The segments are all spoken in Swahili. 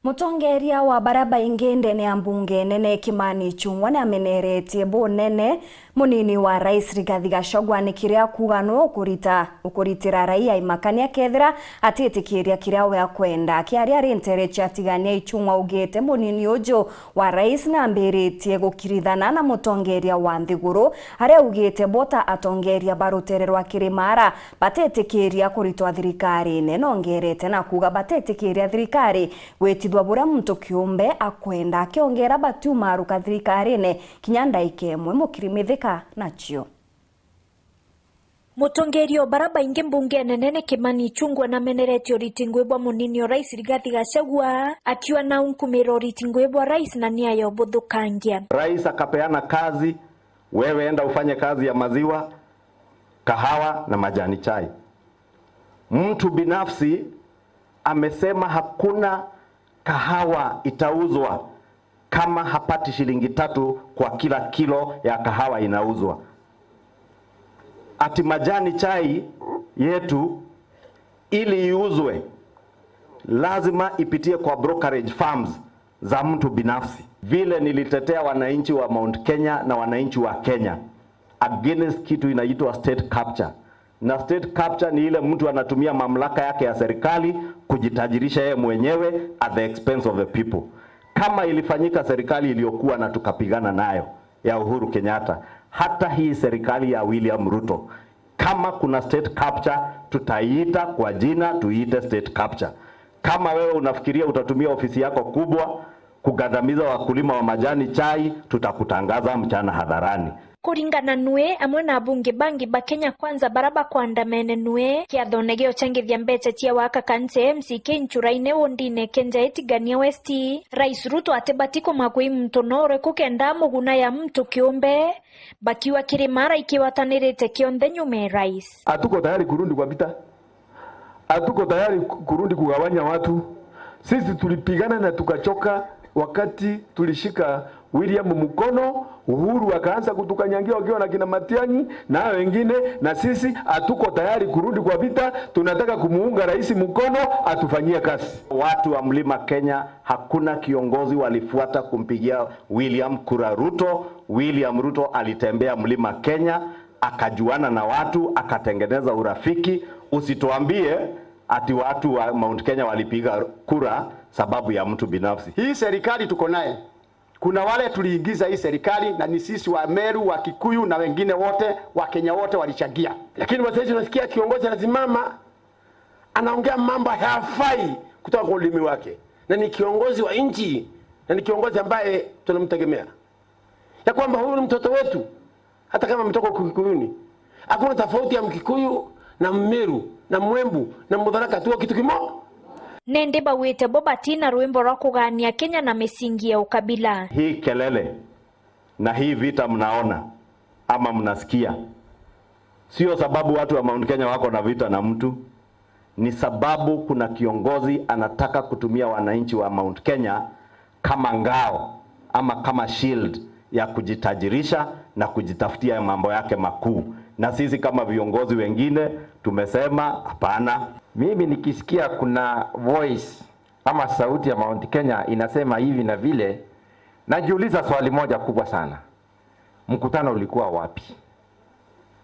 Mutongeria wa baraba ingi ndene ya mbunge nene Kimani Ichung'wa ni ameneretie bunene munini wa rais Rigathi Gachagua ni kiria kuga no ukurita ukuritira raia imakania kethira atiitikiria kiria we akwenda. Akiaria ari ntere chiatigania, Ichung'wa ugite munini uju wa rais na ambiritie gukirithana na mutongeria wa nthiguru aria ugite bota atongeria barutere rwa kirimara batetikiria kuritwa thirikari-ini, nongerete na kuga batetikiria thirikari gwitithwa buria muntu kiumbe akwenda, akiongera batiumaruka thirikari-ini kinya ndaika imwe mukirimithika nachio. Mutongeria baraba ingi mbunge nene Kimani Ichung'wa nameneretie uritingwi bwa munini o rais Rigathi Gachagua, akiwa na unkumira uritingwi bwa rais na nia ya ubuthukangia. Rais akapeana kazi, wewe enda ufanye kazi ya maziwa, kahawa na majani chai. Mtu binafsi amesema hakuna kahawa itauzwa kama hapati shilingi 3 kwa kila kilo ya kahawa inauzwa. Ati majani chai yetu ili iuzwe lazima ipitie kwa brokerage firms za mtu binafsi. Vile nilitetea wananchi wa Mount Kenya na wananchi wa Kenya against kitu inaitwa state capture. Na state capture ni ile mtu anatumia mamlaka yake ya serikali kujitajirisha yeye mwenyewe at the expense of the people, kama ilifanyika serikali iliyokuwa na tukapigana nayo ya Uhuru Kenyatta, hata hii serikali ya William Ruto, kama kuna state capture tutaiita kwa jina, tuiite state capture. Kama wewe unafikiria utatumia ofisi yako kubwa kugandamiza wakulima wa majani chai, tutakutangaza mchana hadharani. Kuringana nue amwe na abunge bangi ba Kenya Kwanza bara bakwandamene nue kiathone giochangithia mbecha cia waka kanse MCK nchuraine wondine Kenja etigania West. Rais Ruto ate batiko makwi mtu nore kukenda muguna ya mtu kiumbe bakiwa kirimara ikiwatanirite kionthe nyume rais. Hatuko tayari kurudi kwa vita, hatuko tayari kurudi kugawanya watu. Sisi tulipigana na tukachoka wakati tulishika William mkono, Uhuru akaanza kutukanyangia wakiwa na kina Matiang'i na wengine, na sisi hatuko tayari kurudi kwa vita. Tunataka kumuunga rais mkono atufanyie kazi. Watu wa Mlima Kenya, hakuna kiongozi walifuata kumpigia William kura Ruto. William Ruto alitembea Mlima Kenya akajuana na watu akatengeneza urafiki. Usituambie ati watu wa Mount Kenya walipiga kura sababu ya mtu binafsi. Hii serikali tuko naye, kuna wale tuliingiza hii serikali na ni sisi wa Meru, wa Kikuyu na wengine wote wa Kenya wote walichangia. Lakini sasa unasikia kiongozi anasimama anaongea mambo hayafai kutoka kwa ulimi wake, na ni kiongozi wa nchi na ni kiongozi ambaye tunamtegemea, ya kwamba huyu ni mtoto wetu, hata kama ametoka Kikuyuni. Hakuna tofauti ya Mkikuyu na Mmeru na Mwembu na Mutharaka, tu kitu kimoja. Nende bawite bo batina rwimbo rwa kugania Kenya na misingi ya ukabila. Hii kelele na hii vita mnaona ama mnasikia, sio sababu watu wa Mount Kenya wako na vita na mtu, ni sababu kuna kiongozi anataka kutumia wananchi wa Mount Kenya kama ngao ama kama shield ya kujitajirisha na kujitafutia mambo yake makuu. Na sisi kama viongozi wengine tumesema hapana. Mimi nikisikia kuna voice ama sauti ya Mount Kenya inasema hivi na vile, najiuliza swali moja kubwa sana: mkutano ulikuwa wapi?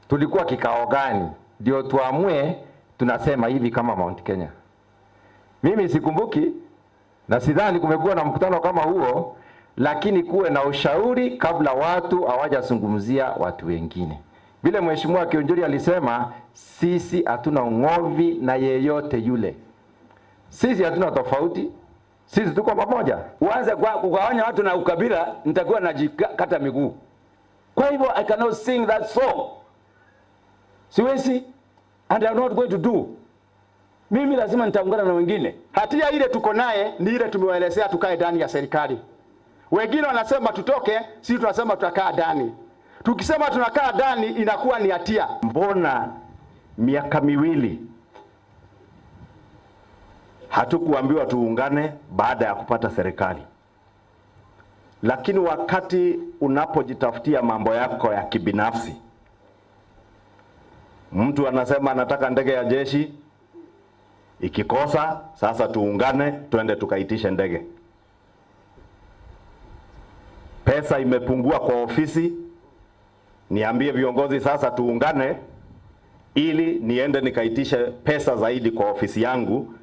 Tulikuwa kikao gani ndio tuamue tunasema hivi kama Mount Kenya? Mimi sikumbuki na sidhani kumekuwa na mkutano kama huo, lakini kuwe na ushauri kabla watu hawajazungumzia watu wengine. Vile Mheshimiwa Kiunjuri alisema, sisi hatuna ung'ovi na yeyote yule, sisi hatuna tofauti, sisi tuko pamoja. Uanze kwa kugawanya watu na ukabila, nitakuwa najikata miguu. Kwa hivyo I cannot sing that song, siwezi, and I'm not going to do. Mimi lazima nitaungana na wengine. Hatia ile tuko naye ni ile tumewaelezea tukae ndani ya serikali. Wengine wanasema tutoke, sisi tunasema tutakaa ndani. Tukisema tunakaa ndani inakuwa ni hatia. Mbona miaka 2 hatukuambiwa tuungane baada ya kupata serikali? Lakini wakati unapojitafutia mambo yako ya kibinafsi, mtu anasema anataka ndege ya jeshi, Ikikosa sasa, tuungane twende tukaitishe ndege. Pesa imepungua kwa ofisi, niambie viongozi sasa tuungane ili niende nikaitishe pesa zaidi kwa ofisi yangu,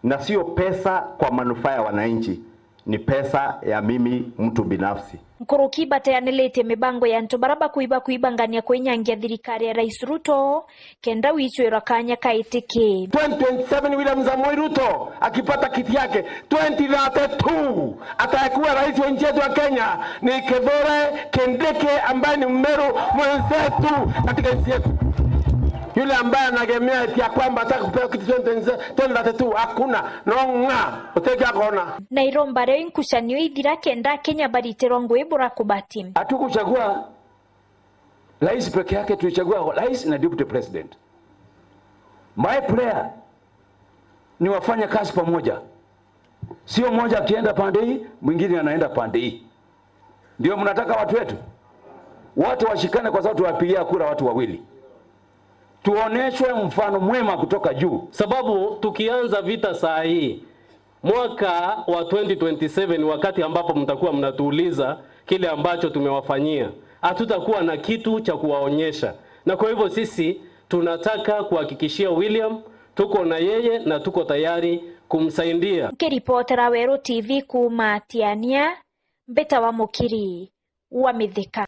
na sio pesa kwa manufaa ya wananchi, ni pesa ya mimi mtu binafsi. Nkuruki bateanilite mibango ya antu baria bakuiba kuibangania kwinyangia thirikari ya Rais Ruto kenda wichwirwa kanya kaitiki. 2027 William Samoei Ruto akipata kiti yake, 2032 atayekuwa rais wa nchi yetu ya Kenya ni Kithure Kindiki ambaye ni Mmeru mwenzetu katika nchi yetu. Yule ambaye anagemea eti ya kwamba ataka kupewa kiti 2032, hakuna nong'a uteke akona. Na iromba reo inkucanio ithira kenda Kenya baritirwa ngui burakubati. Hatukuchagua rais peke yake, tulichagua rais na deputy president. My prayer ni wafanye kazi pamoja, sio mmoja akienda pande hii mwingine anaenda pande hii. Ndio mnataka watu wetu wote washikane, kwa sababu tuwapigia kura watu wawili. Tuoneshwe mfano mwema kutoka juu, sababu tukianza vita saa hii mwaka wa 2027, wakati ambapo mtakuwa mnatuuliza kile ambacho tumewafanyia, hatutakuwa na kitu cha kuwaonyesha. Na kwa hivyo sisi tunataka kuhakikishia William tuko na yeye na tuko tayari kumsaidia. Nkiripotera Weru TV kuma Tiania, Mbita wa Mukiri wa Mithika.